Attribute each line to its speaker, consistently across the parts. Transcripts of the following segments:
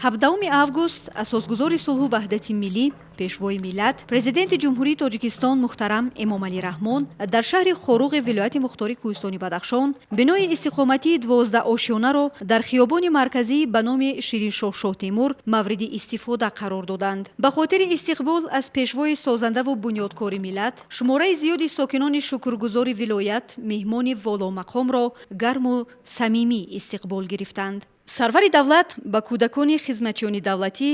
Speaker 1: 17 август асосгузори сулҳу ваҳдати миллӣ, Пешвои миллат, Президенти Ҷумҳурии Тоҷикистон муҳтарам Эмомалӣ Раҳмон дар шаҳри Хоруғи вилояти мухтори Кӯҳистони Бадахшон бинои истиқоматии 12-ошёнаро дар хиёбони марказӣ ба номи Шириншоҳ Шоҳтемур мавриди истифода қарор доданд. Ба хотири истиқбол аз пешвои созандаву бунёдкори миллат шумораи зиёди сокинони шукргузори вилоят меҳмони воломақомро гарму самимӣ истиқбол гирифтанд. Сарвари давлат ба кӯдакони хизматчиёни давлатӣ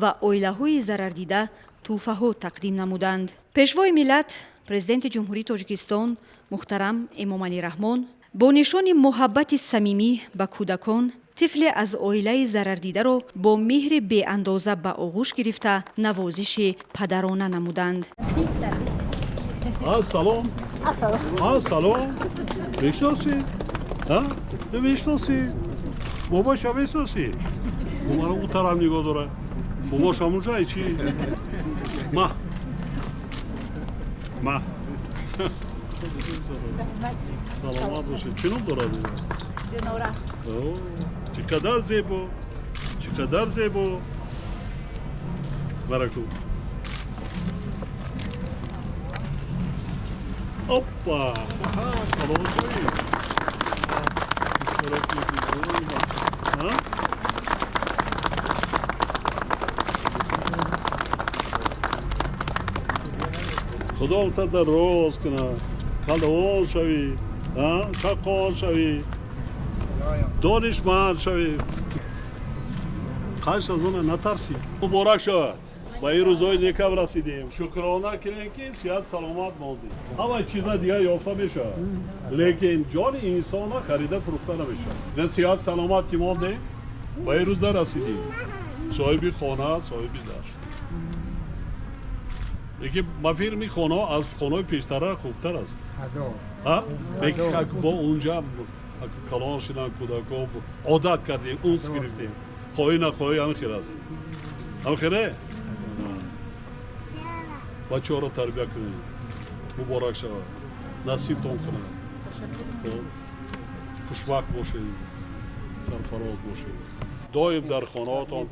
Speaker 1: ва оилаҳои зарардида тӯҳфаҳо тақдим намуданд. Пешвои миллат, Президенти Ҷумҳурии Тоҷикистон муҳтарам Эмомалӣ Раҳмон бо нишони муҳаббати самимӣ ба кӯдакон тифле аз оилаи зарардидаро бо меҳри беандоза ба оғӯш гирифта, навозиши падарона намуданд.
Speaker 2: Салом, салом. Мешиносӣ? Мешиносӣ? Бобоша мешиносӣ? Бобаро ӯ тараф нигоҳ дора, бобош ҳамунҷа. Чи ма ма? Саломат бошед. Чӣ ном дорад? Чӣ қадар зебо, чӣ қадар зебо! Бараку. Опа, саломат шавед. Худо та роз кунад, калон шавӣ, чақон шавӣ, донишманд шавӣ. Қаш аз она натарсӣ. Муборак шавад, ба ин рӯзҳои некам расидем. Шукрона кунем, ки сиҳат саломат мондем. Ҳамаи чиза дигар ёфта мешавад, лекин ҷони инсона харида фурӯхта намешавад. На сиҳат саломат ки мондем, ба ин рӯза расидем, соҳиби хона, соҳиби дашт. Лекин ба фирми хонаҳо аз хонаҳои пештара хубтар аст, лекин бо унҷа калон шидан, кӯдако одат кардем, унс гирифтем. Хоҳӣ нахоҳӣ, ҳамин хел аст. Ҳамин хеле бачаҳоро тарбия кунед. Муборак шавад, насибтон кунад, хушвақт бошед, сарфароз бошед. Доим дар хонаҳотон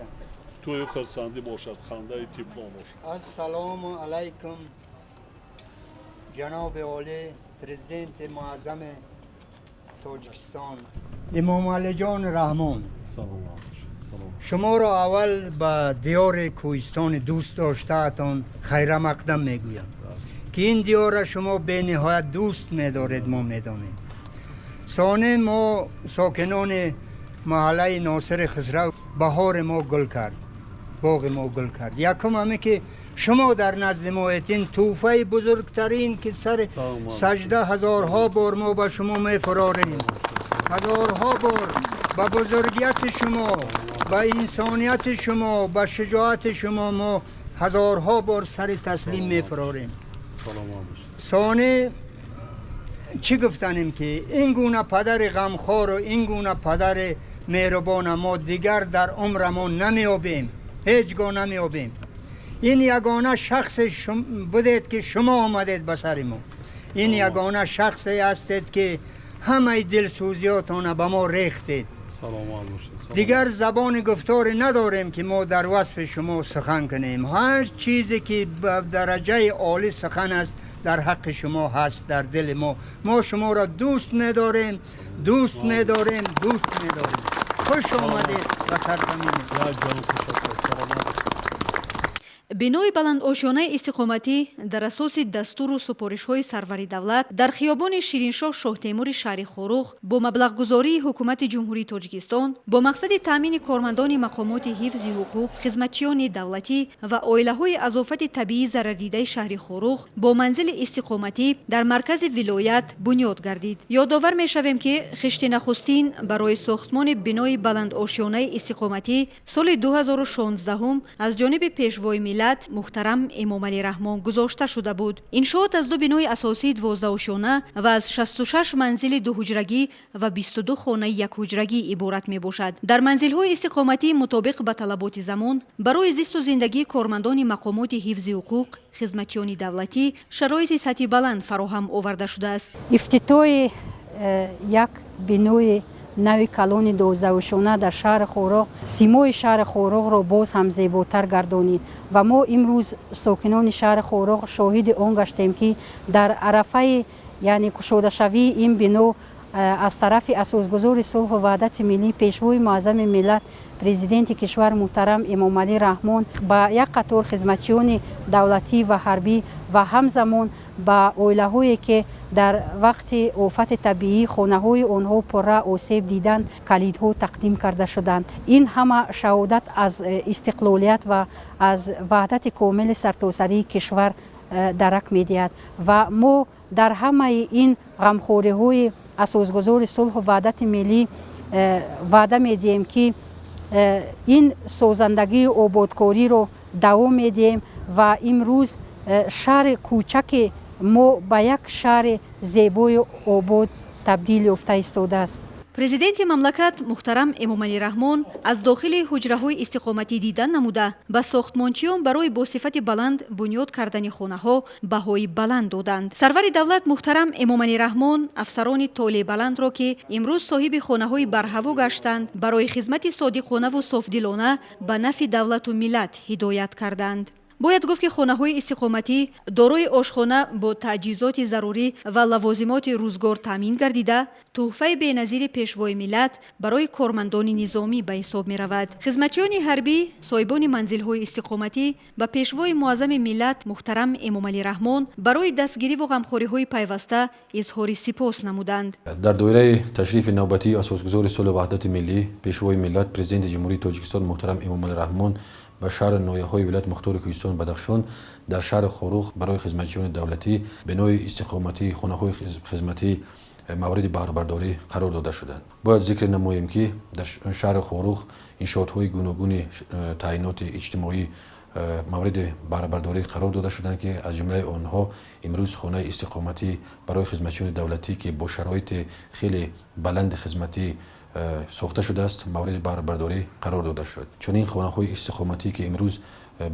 Speaker 2: тӯю хирсандӣ бошад, хандаи тифлон бошад.
Speaker 3: Ассалому алайкум, ҷаноби олӣ, Президенти муаззами Тоҷикистон Эмомалиҷон Раҳмон. Шуморо аввал ба диёри кӯҳистони дӯст доштаатон хайрамақдам мегӯям, ки ин диёрра шумо бениҳоят дӯст медоред, мо медонем. Соне мо, сокинони маҳаллаи Носири Хисрав, баҳори мо гул кард, боғи мо гул кард. Якум ҳаме ки шумо дар назди мо ед, ин тӯҳфаи бузургтарин, ки сари сажда ҳазорҳо бор мо ба шумо мефурорем. Ҳазорҳо бор ба бузургияти шумо, ба инсонияти шумо, ба шуҷоати шумо мо ҳазорҳо бор сари таслим мефурорем. Соне чӣ гуфтанем, ки ин гуна падари ғамхору ин гуна падари меҳрубона мо дигар дар умрамон намеёбем, ҳеҷ гоҳ намеёбем. Ин ягона шахсе будед, ки шумо омадед ба сари мо. Ин ягона шахсе ҳастед, ки ҳамаи дилсӯзиётона ба мо рехтед. Дигар забони гуфторе надорем, ки мо дар васфи шумо сухан кунем. Ҳар чизе ки ба дараҷаи олӣ сухан аст, дар ҳаққи шумо ҳаст дар дили мо. Мо шуморо дӯст медорем, дӯст медорем, дӯст медорем. Хуш омадед ба сарзамини.
Speaker 1: Бинои баландошёнаи истиқоматӣ дар асоси дастуру супоришҳои сарвари давлат дар хиёбони Шириншоҳ Шоҳтемури шаҳри Хоруғ бо маблағгузории Ҳукумати Ҷумҳурии Тоҷикистон бо мақсади таъмини кормандони мақомоти ҳифзи ҳуқуқ, хизматчиёни давлатӣ ва оилаҳои аз офати табиӣ зарардидаи шаҳри Хоруғ бо манзили истиқоматӣ дар маркази вилоят бунёд гардид. Ёдовар мешавем, ки хишти нахустин барои сохтмони бинои баландошёнаи истиқоматӣ соли 2016 аз ҷониби Пешвои миллат муҳтарам Эмомалӣ Раҳмон гузошта шуда буд. Иншоот аз ду бинои асосии 12-ошёна ва аз 66 манзили дуҳуҷрагӣ ва 22 хонаи якҳуҷрагӣ иборат мебошад. Дар манзилҳои истиқоматӣ мутобиқ ба талаботи замон барои зисту зиндагии кормандони мақомоти ҳифзи ҳуқуқ, хизматчиёни давлатӣ шароити сатҳи баланд фароҳам оварда шудааст.
Speaker 4: Ифтитоҳи як бинои Нави калони 12-ошёна дар шаҳри Хоруғ симои шаҳри Хоруғро боз ҳам зеботар гардонид. Ва мо имрӯз, сокинони шаҳри Хоруғ, шоҳиди он гаштем, ки дар арафаи, яъне кушодашавии ин бино аз тарафи асосгузори сулҳу ваҳдати миллӣ, Пешвои муаззами миллат, Президенти кишвар муҳтарам Эмомалӣ Раҳмон ба як қатор хизматчиёни давлатӣ ва ҳарбӣ ва ҳамзамон ба оилаҳое, ки дар вақти офати табиӣ хонаҳои онҳо пурра осеб диданд, калидҳо тақдим карда шуданд. Ин ҳама шаҳодат аз истиқлолият ва аз ваҳдати комили сартосарии кишвар дарак медиҳад. Ва мо дар ҳамаи ин ғамхориҳои асосгузори сулҳу ваҳдати миллӣ ваъда медиҳем, ки ин созандагию ободкориро давом медиҳем ва имрӯз шаҳри кӯчаки мо ба як шаҳри зебою обод табдил ёфта истодааст.
Speaker 1: Президенти мамлакат муҳтарам Эмомалӣ Раҳмон аз дохили ҳуҷраҳои истиқоматӣ дидан намуда, ба сохтмончиён барои бо сифати баланд бунёд кардани хонаҳо баҳои баланд доданд. Сарвари давлат муҳтарам Эмомалӣ Раҳмон афсарони толеъбаландро, ки имрӯз соҳиби хонаҳои барҳаво гаштанд, барои хизмати содиқонаву софдилона ба нафъи давлату миллат ҳидоят карданд. Бояд гуфт, ки хонаҳои истиқоматӣ дорои ошхона бо таҷҳизоти зарурӣ ва лавозимоти рӯзгор таъмин гардида, тӯҳфаи беназири Пешвои миллат барои кормандони низомӣ ба ҳисоб меравад. Хизматчиёни ҳарбӣ, соҳибони манзилҳои истиқоматӣ ба Пешвои муаззами миллат муҳтарам Эмомалӣ Раҳмон барои дастгириву ғамхориҳои пайваста изҳори сипос намуданд.
Speaker 5: Дар доираи ташрифи навбатии асосгузори сулҳу ваҳдати миллӣ, Пешвои миллат, Президенти Ҷумҳурии Тоҷикистон муҳтарам Эмомалӣ Раҳмон ба шаҳру ноҳияҳои вилояти мухтори Кӯҳистони Бадахшон, дар шаҳри Хоруғ барои хизматчиёни давлатӣ бинои истиқоматӣ, хонаҳои хизматӣ мавриди баҳрабардорӣ қарор дода шуданд. Бояд зикр намоем, ки дар шаҳри Хоруғ иншоотҳои гуногуни таъиноти иҷтимоӣ мавриди баҳрабардорӣ қарор дода шуданд, ки аз ҷумлаи онҳо имрӯз хонаи истиқоматӣ барои хизматчиёни давлатӣ, ки бо шароити хеле баланди хизматӣ сохта шудааст, мавриди баҳрабардорӣ қарор дода шуд. Чунин хонаҳои истиқоматӣ, ки имрӯз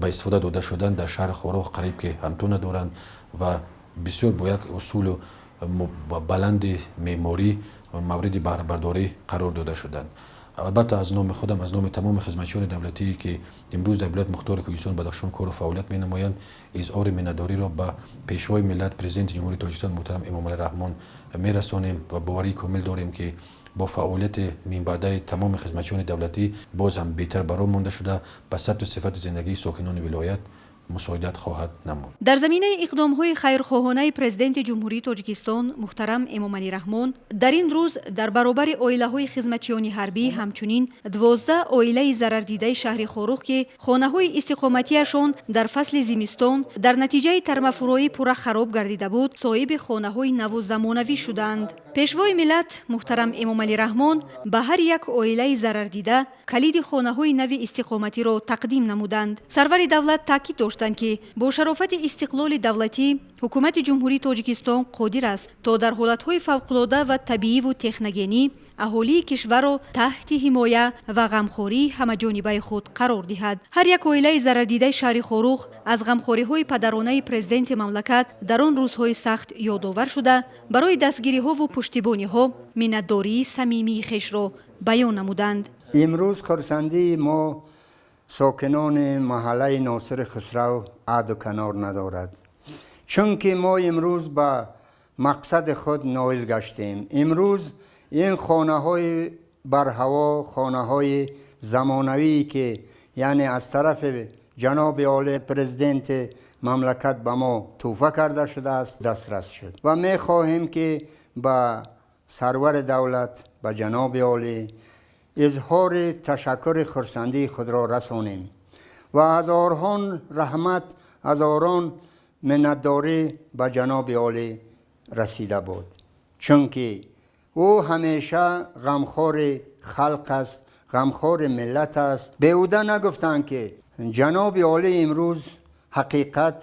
Speaker 5: ба истифода дода шуданд, дар шаҳри Хоруғ қариб ки ҳамто надоранд ва бисёр бо як усулу баланди меъморӣ мавриди баҳрабардорӣ қарор дода шуданд. Албатта, аз номи худам, аз номи тамоми хизматчиёни давлатие, ки имрӯз дар вилояти мухтори Кӯҳистони Бадахшон кору фаъолият менамоянд, изҳори миннатдориро ба Пешвои миллат, Президенти Ҷумҳурии Тоҷикистон муҳтарам Эмомалӣ Раҳмон мерасонем ва боварии комил дорем, ки бо фаъолияти минбаъдаи тамоми хизматчиёни давлатӣ боз ҳам беҳтар бароҳ монда шуда, ба сатҳу сифати зиндагии сокинони вилоят мусоидат хоҳад намуд.
Speaker 1: Дар заминаи иқдомҳои хайрхоҳонаи Президенти Ҷумҳурии Тоҷикистон муҳтарам Эмомалӣ Раҳмон дар ин рӯз дар баробари оилаҳои хизматчиёни ҳарбӣ ҳамчунин 12 оилаи зарардидаи шаҳри Хоруғ, ки хонаҳои истиқоматиашон дар фасли зимистон дар натиҷаи тармафурӯӣ пурра хароб гардида буд, соҳиби хонаҳои наву замонавӣ шуданд. Пешвои миллат муҳтарам Эмомалӣ Раҳмон ба ҳар як оилаи зарардида калиди хонаҳои нави истиқоматиро тақдим намуданд. Сарвари давлат таъкид доштанд, ки бо шарофати истиқлоли давлатӣ ҳукумати Ҷумҳурии Тоҷикистон қодир аст, то дар ҳолатҳои фавқулода ва табииву техногенӣ аҳолии кишварро таҳти ҳимоя ва ғамхории ҳамаҷонибаи худ қарор диҳад. Ҳар як оилаи зарардидаи шаҳри Хоруғ аз ғамхориҳои падаронаи президенти мамлакат дар он рӯзҳои сахт ёдовар шуда, барои дастгириҳову пуштибониҳо миннатдории самимии хешро баён намуданд.
Speaker 3: Имрӯз хурсандии мо, сокинони маҳаллаи Носири Хусрав, ҳадду канор надорад, чунки мо имрӯз ба мақсади худ ноил гаштем. Имрӯз ин хонаҳои барҳаво, хонаҳои замонавие, ки яъне аз тарафи ҷаноби олӣ, президенти мамлакат, ба мо тӯҳфа карда шудааст, дастрас шуд ва мехоҳем, ки ба сарвари давлат, ба ҷаноби олӣ изҳори ташаккури хурсандии худро расонем ва ҳазорҳон раҳмат, ҳазорон миннатдорӣ ба ҷаноби олӣ расида буд, чунки ӯ ҳамеша ғамхори халқ аст, ғамхори миллат аст. Беҳуда нагуфтанд, ки ҷаноби олӣ имрӯз ҳақиқат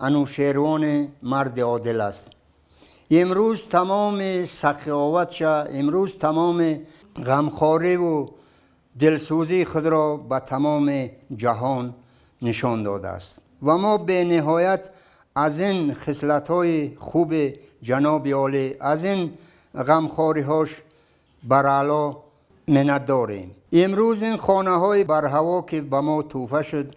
Speaker 3: Анӯшервони марди одил аст. Имрӯз тамоми саховатша, имрӯз тамоми ғамхориву дилсӯзии худро ба тамоми ҷаҳон нишон додааст ва мо бениҳоят аз ин хислатҳои хуби ҷаноби олӣ, аз ин ғамхориҳош Бараъло миннатдорем. Имрӯз ин хонаҳои барҳаво, ки ба мо тӯҳфа шуд,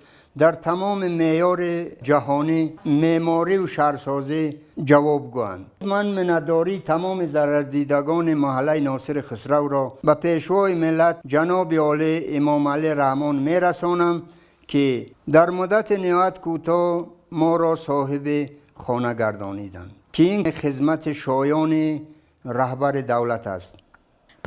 Speaker 3: дар тамоми меъёри ҷаҳонӣ меъморию шаҳрсозӣ ҷавобгӯянд. Ман миннатдории тамоми зарардидагони маҳаллаи Носири Хусравро ба Пешвои миллат, ҷаноби олӣ Эмомалӣ Раҳмон мерасонам, ки дар муддати ниҳоят кӯтоҳ моро соҳиби хона гардониданд, ки ин хизмати шоёни раҳбари давлат аст.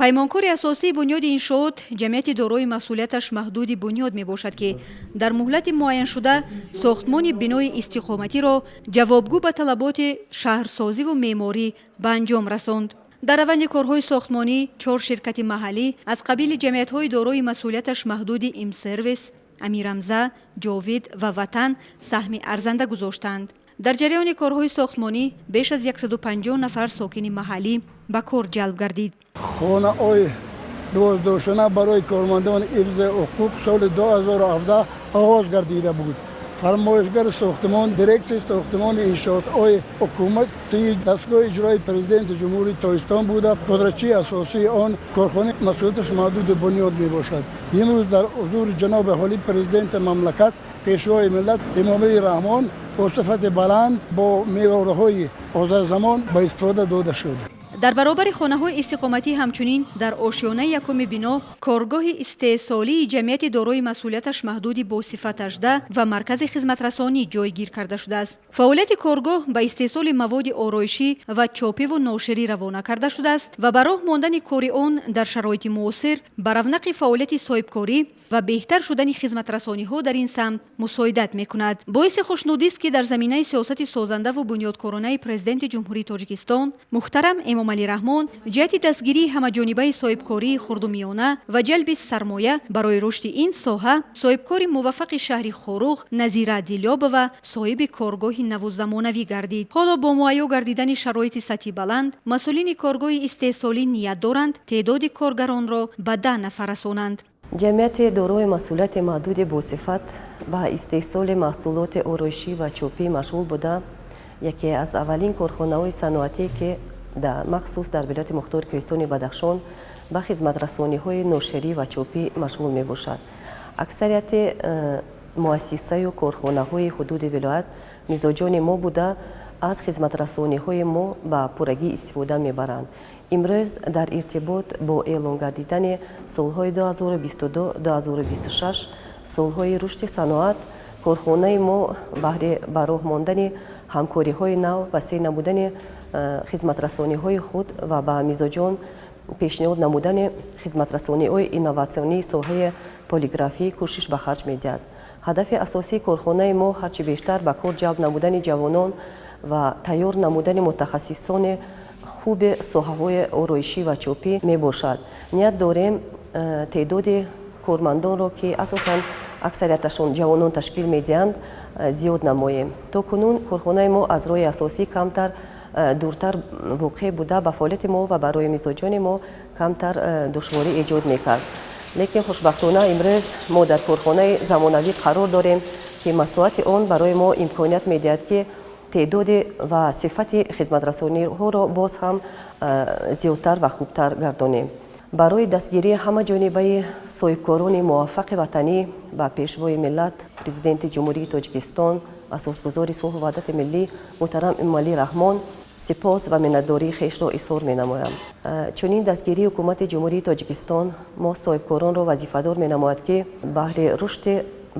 Speaker 1: Паймонкори асосии бунёди иншоот ҷамъияти дорои масъулияташ маҳдуди «Бунёд» мебошад, ки дар муҳлати муайяншуда сохтмони бинои истиқоматиро ҷавобгӯ ба талаботи шаҳрсозиву меъморӣ ба анҷом расонд. Дар раванди корҳои сохтмонӣ чор ширкати маҳаллӣ аз қабили ҷамъиятҳои дорои масъулияташ маҳдуди «Имсервис», «Амирамза», «Ҷовид» ва «Ватан» саҳми арзанда гузоштанд. Дар ҷараёни корҳои сохтмонӣ беш аз 150 нафар сокини маҳаллӣ ба кор ҷалб гардид.
Speaker 6: Хонаҳои дувоздаҳошёна барои кормандони ҳифзи ҳуқуқ соли 2017 оғоз гардида буд. Фармоишгари сохтмон дирексияи сохтмони иншоотҳои ҳукумати дастгоҳи иҷроии Президенти Ҷумҳурии Тоҷикистон буда, подрядчии асосии он корхонаи масъулияташ маҳдуди «Бунёд» мебошад. Имрӯз дар ҳузури ҷаноби олии Президенти мамлакат, Пешвои миллат Эмомалӣ Раҳмон бо сифати баланд, бо меъёрҳои ҳозирзамон ба истифода дода шуд.
Speaker 1: Дар баробари хонаҳои истиқоматӣ ҳамчунин дар ошёнаи якуми бино коргоҳи истеҳсолии ҷамъияти дорои масъулияташ маҳдуди «Босифат 18» ва маркази хизматрасонӣ ҷойгир карда шудааст. Фаъолияти коргоҳ ба истеҳсоли маводи ороишӣ ва чопиву ноширӣ равона карда шудааст ва ба роҳ мондани кори он дар шароити муосир ба равнақи фаъолияти соҳибкорӣ ва беҳтар шудани хизматрасониҳо дар ин самт мусоидат мекунад. Боиси хушнудист, ки дар заминаи сиёсати созандаву бунёдкоронаи Президенти Ҷумҳурии Тоҷикистон муҳтарам Эмомалӣ Раҳмон ҷиҳати дастгирии ҳамаҷонибаи соҳибкории хурду миёна ва ҷалби сармоя барои рушди ин соҳа, соҳибкори муваффақи шаҳри Хоруғ Назира Дилёбова соҳиби коргоҳи наву замонавӣ гардид. Ҳоло бо муҳайё гардидани шароити сатҳи баланд, масъулини коргоҳи истеҳсолӣ ният доранд, теъдоди коргаронро ба 10 нафар расонанд.
Speaker 7: Ҷамъияти дорои масъулияти маҳдуди «Босифат» ба истеҳсоли маҳсулоти ороишӣ ва чопӣ машғул буда, яке аз аввалин корхонаҳои саноатие, ки махсус дар вилояти мухтори Кӯҳистони Бадахшон ба хизматрасониҳои ноширӣ ва чопӣ машғул мебошад. Аксарияти муассисаю корхонаҳои ҳудуди вилоят мизоҷони мо буда, аз хизматрасониҳои мо ба пуррагӣ истифода мебаранд. Имрӯз дар иртибот бо эълон гардидани солҳои 2022-2026 солҳои рушди саноат, корхонаи мо баҳри ба роҳ мондани ҳамкориҳои нав, васеъ намудани хизматрасониҳои худ ва ба мизоҷон пешниҳод намудани хизматрасониҳои инноватсионии соҳаи полиграфӣ кӯшиш ба харҷ медиҳад. Ҳадафи асосии корхонаи мо ҳарчи бештар ба кор ҷалб намудани ҷавонон ва тайёр намудани мутахассисони хуби соҳаҳои ороишӣ ва чопӣ мебошад. Ният дорем, теъдоди кормандонро, ки асосан аксарияташон ҷавонон ташкил медиҳанд, зиёд намоем. То кунун корхонаи мо аз роҳи асосӣ камтар дуртар воқеъ буда, ба фаъолияти мо ва барои мизоҷони мо камтар душворӣ эҷод мекард. Лекин хушбахтона имрӯз мо дар корхонаи замонавӣ қарор дорем, ки масоҳати он барои мо имконият медиҳад, ки теъдоди ва сифати хизматрасониҳоро боз ҳам зиёдтар ва хубтар гардонем. Барои дастгирии ҳамаҷонибаи соҳибкорони муваффақи ватанӣ ба Пешвои миллат, Президенти Ҷумҳурии Тоҷикистон, Асосгузори сулҳу ваҳдати миллӣ муҳтарам Эмомалӣ Раҳмон сипос ва миннатдории хешро изҳор менамоям. Чунин дастгирии Ҳукумати Ҷумҳурии Тоҷикистон мо соҳибкоронро вазифадор менамояд, ки баҳри рушди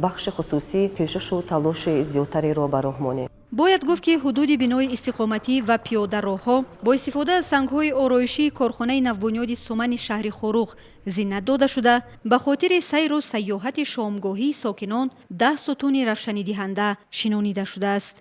Speaker 7: бахши хусусӣ кӯшишу талоши зиёдтареро ба роҳ монем.
Speaker 1: Бояд гуфт, ки ҳудуди бинои истиқоматӣ ва пиёдароҳҳо бо истифода аз сангҳои ороишии корхонаи навбунёди Сумани шаҳри Хоруғ зинат дода шуда, ба хотири сайру сайёҳати шомгоҳии сокинон 10 сутуни равшанидиҳанда шинонида шудааст.